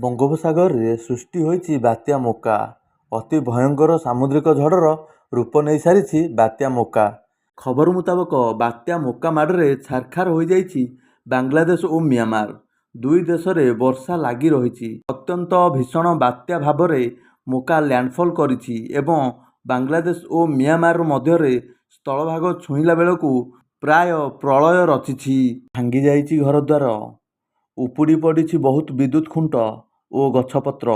ବଙ୍ଗୋପସାଗରରେ ସୃଷ୍ଟି ହୋଇଛି ବାତ୍ୟା ମୋକା। ଅତି ଭୟଙ୍କର ସାମୁଦ୍ରିକ ଝଡ଼ର ରୂପ ନେଇସାରିଛି ବାତ୍ୟା ମୋକା। ଖବର ମୁତାବକ, ବାତ୍ୟା ମୋକା ମାଡ଼ରେ ଛାରଖାର ହୋଇଯାଇଛି ବାଂଲାଦେଶ ଓ ମିଆଁମାର। ଦୁଇ ଦେଶରେ ବର୍ଷା ଲାଗି ରହିଛି। ଅତ୍ୟନ୍ତ ଭୀଷଣ ବାତ୍ୟା ଭାବରେ ମୋକା ଲ୍ୟାଣ୍ଡଫଲ୍ କରିଛି ଏବଂ ବାଂଲାଦେଶ ଓ ମିଆଁମାର ମଧ୍ୟରେ ସ୍ଥଳଭାଗ ଛୁଇଁଲା ବେଳକୁ ପ୍ରାୟ ପ୍ରଳୟ ରଚିଛି। ଭାଙ୍ଗିଯାଇଛି ଘରଦ୍ୱାର, ଉପୁଡ଼ି ପଡ଼ିଛି ବହୁତ ବିଦ୍ୟୁତ ଖୁଣ୍ଟ ଓ ଗଛପତ୍ର।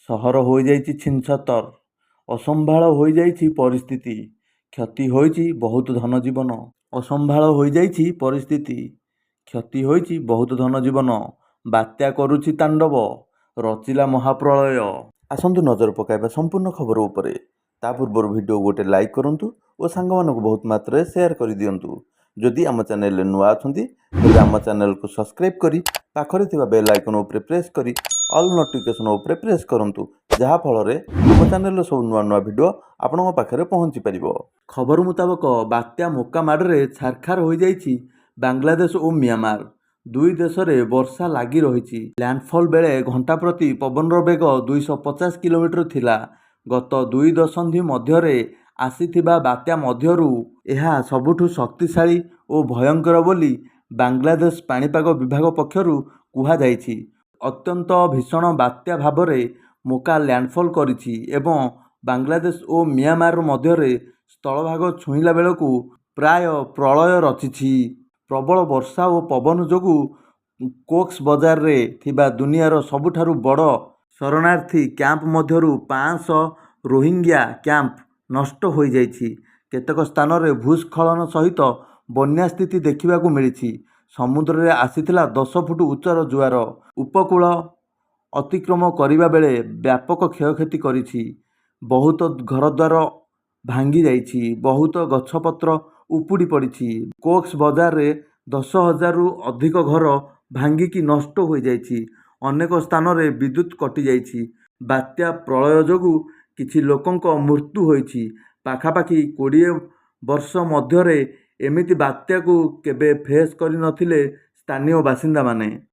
ସହର ହୋଇଯାଇଛି ଛିନ୍‌ଛତର। ଅସମ୍ଭାଳ ହୋଇଯାଇଛି ପରିସ୍ଥିତି। କ୍ଷତି ହୋଇଛି ବହୁତ ଧନଜୀବନ। ଅସମ୍ଭାଳ ହୋଇଯାଇଛି ପରିସ୍ଥିତି। କ୍ଷତି ହୋଇଛି ବହୁତ ଧନଜୀବନ। ବାତ୍ୟା କରୁଛି ତାଣ୍ଡବ, ରଚିଲା ମହାପ୍ରଳୟ। ଆସନ୍ତୁ ନଜର ପକାଇବା ସମ୍ପୂର୍ଣ୍ଣ ଖବର ଉପରେ। ତା ପୂର୍ବରୁ ଭିଡ଼ିଓ ଗୋଟେ ଲାଇକ୍ କରନ୍ତୁ ଓ ସାଙ୍ଗମାନଙ୍କୁ ବହୁତ ମାତ୍ରାରେ ସେୟାର କରିଦିଅନ୍ତୁ। ଯଦି ଆମ ଚ୍ୟାନେଲରେ ନୂଆ ଅଛନ୍ତି, ତେବେ ଆମ ଚ୍ୟାନେଲକୁ ସବସ୍କ୍ରାଇବ୍ କରି ପାଖରେ ଥିବା ବେଲ୍ ଆଇକନ୍ ଉପରେ ପ୍ରେସ୍ କରି ଅଲ୍ ନୋଟିଫିକେସନ୍ ଉପରେ ପ୍ରେସ୍ କରନ୍ତୁ, ଯାହାଫଳରେ ଆମ ଚ୍ୟାନେଲର ସବୁ ନୂଆ ନୂଆ ଭିଡ଼ିଓ ଆପଣଙ୍କ ପାଖରେ ପହଞ୍ଚି ପାରିବ। ଖବର ମୁତାବକ, ବାତ୍ୟା ମୋକା ମାଡ଼ରେ ଛାରଖାର ହୋଇଯାଇଛି ବାଂଲାଦେଶ ଓ ମିଆଁମାର। ଦୁଇ ଦେଶରେ ବର୍ଷା ଲାଗି ରହିଛି। ଲ୍ୟାଣ୍ଡଫଲ୍ ବେଳେ ଘଣ୍ଟା ପ୍ରତି ପବନର ବେଗ 250 କିଲୋମିଟର ଥିଲା। ଗତ 2 ଦଶନ୍ଧି ମଧ୍ୟରେ ଆସିଥିବା ବାତ୍ୟା ମଧ୍ୟରୁ ଏହା ସବୁଠୁ ଶକ୍ତିଶାଳୀ ଓ ଭୟଙ୍କର ବୋଲି ବାଂଲାଦେଶ ପାଣିପାଗ ବିଭାଗ ପକ୍ଷରୁ କୁହାଯାଇଛି। ଅତ୍ୟନ୍ତ ଭୀଷଣ ବାତ୍ୟା ଭାବରେ ମୋକା ଲ୍ୟାଣ୍ଡଫଲ୍ କରିଛି ଏବଂ ବାଂଲାଦେଶ ଓ ମିଆଁମାର ମଧ୍ୟରେ ସ୍ଥଳଭାଗ ଛୁଇଁଲା ବେଳକୁ ପ୍ରାୟ ପ୍ରଳୟ ରଚିଛି। ପ୍ରବଳ ବର୍ଷା ଓ ପବନ ଯୋଗୁଁ କୋକ୍ସ ବଜାରରେ ଥିବା ଦୁନିଆର ସବୁଠାରୁ ବଡ଼ ଶରଣାର୍ଥୀ କ୍ୟାମ୍ପ ମଧ୍ୟରୁ 500 ରୋହିଙ୍ଗ୍ୟା କ୍ୟାମ୍ପ ନଷ୍ଟ ହୋଇଯାଇଛି। କେତେକ ସ୍ଥାନରେ ଭୂସ୍ଖଳନ ସହିତ ବନ୍ୟା ସ୍ଥିତି ଦେଖିବାକୁ ମିଳିଛି। ସମୁଦ୍ରରେ ଆସିଥିଲା 10 ଫୁଟ ଉଚ୍ଚର ଜୁଆର। ଉପକୂଳ ଅତିକ୍ରମ କରିବା ବେଳେ ବ୍ୟାପକ କ୍ଷୟକ୍ଷତି କରିଛି। ବହୁତ ଘରଦ୍ୱାର ଭାଙ୍ଗିଯାଇଛି, ବହୁତ ଗଛପତ୍ର ଉପୁଡ଼ି ପଡ଼ିଛି। କୋକ୍ସ ବଜାରରେ 10,000ରୁ ଅଧିକ ଘର ଭାଙ୍ଗିକି ନଷ୍ଟ ହୋଇଯାଇଛି। ଅନେକ ସ୍ଥାନରେ ବିଦ୍ୟୁତ କଟିଯାଇଛି। ବାତ୍ୟା ପ୍ରଳୟ ଯୋଗୁଁ କିଛି ଲୋକଙ୍କ ମୃତ୍ୟୁ ହୋଇଛି। ପାଖାପାଖି 20 ବର୍ଷ ମଧ୍ୟରେ ଏମିତି ବାତ୍ୟାକୁ କେବେ ଫେସ୍ କରିନଥିଲେ ସ୍ଥାନୀୟ ବାସିନ୍ଦାମାନେ।